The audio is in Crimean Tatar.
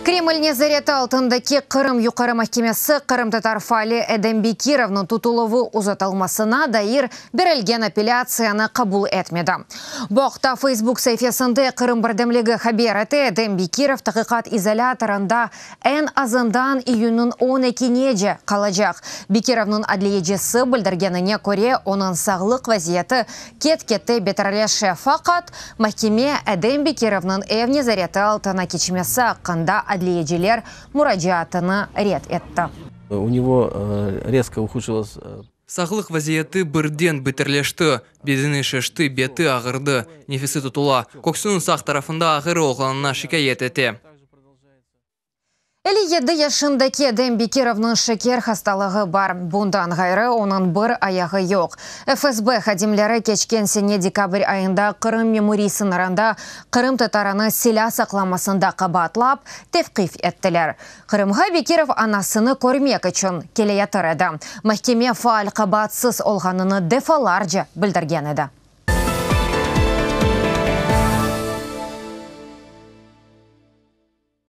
Kreml nezareti altındaki Qırım Yuqarı mahkemesi qırımtatar faali Edem Bekirovnıñ tutuluvı uzatılmasına dair berilgen apellâtsiyanı qabul etmedi. Bu aqta Facebook saifesinde Qırım birdemligi haber ete. Edem Bekirov taqiqat izolâtorında eñ azından iyünniñ on ekinece qalacaq. Bekirovnıñ adliyecisi bildirgenine köre, onıñ sağlıq vaziyeti ket-kete beterleşe, faqat mahkeme Edem Bekirovnıñ ev nezareti altına keçmesi aqqında adliyeciler muracaatını red etti. U nego rezko ухудшилось. Sağlıq vaziyeti birden beterleşti, bedeni şişti, beti ağırdı, nefesi tutula, köksüniñ sağ tarafında ağırı olğanına şikâyet ete. 57 yaşındaki Edem Bekirovnıñ şeker hastalığı bar. Bundan ğayrı, onıñ bir ayağı yoq. FSB hadimleri keçken sene dekabr ayında Qırım memuriy sıñırında qırımtatarını silâ saqlamasında qabaatlap, tevqif ettiler. Qırımğa Bekirov anasını körmek içün keleyatır edi. Mahkeme faal qabaatsız olğanını defalarca bildirgen edi.